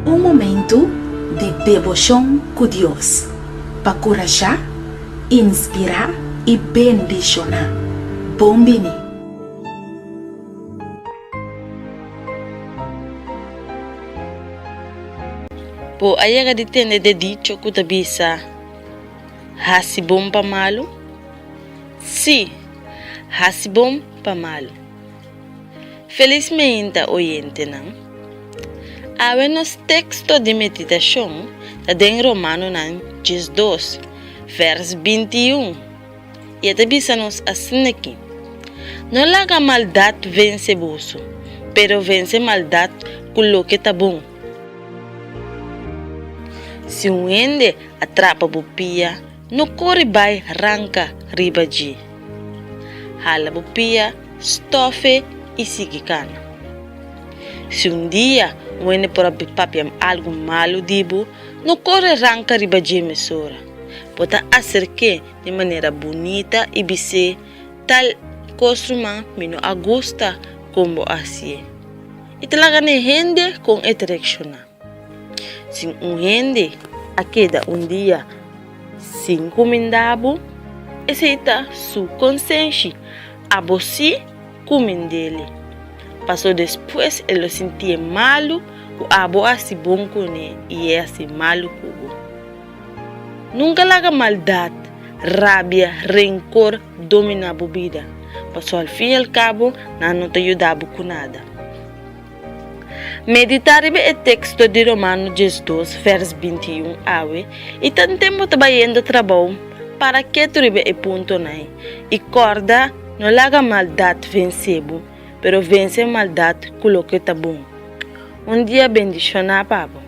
Un momentu di deboshon ku Dios pa kurashá, inspirá i bendishoná. Bon bini! Bo a yega di tende de dicho ku ta bisa, Hasi bon pa malu? Sí, hasi bon pa malu. Felis meinta oyentenan. Awe nos teksto di meditashon ta den Romanonan 12, vèrs 21, i e ta bisa nos asin'aki, No laga maldat vense boso, pero vense maldat ku loke ta bon. Si un hende a trapa bo pia, no kore bai ranka riba dje. Hala bo pia, stòf e i sigui kana. Si un dia un hende por a papia algu malu di bo, no kore ranka riba dje mesora. Bo ta aserk'é di manera bunita i bis'é, Tal kos ruman mi no a gusta kon bo a hasié. I ta laga n'e hende kon e ta reakshoná. Si un hende a keda un dia sin kumindá bo, esei ta su konsenshi. Abo sí kumind'el. Paso despues e lo sintié malu ku abo a hasi bon kuné i e hasi malu ku bo. Nunka laga maldat, rabia, renkor dominá bo bida, paso al fin i al kabo nan no ta yuda bo ku nada. Meditá riba e teksto di Romano 12 vèrs 21 awe i tanten bo ta bayendo trabou, para ketu riba e puntonan i kòrda no laga maldat vensé bo, pero vense maldat ku loke ta bon. Un dia bendishoná pa bo.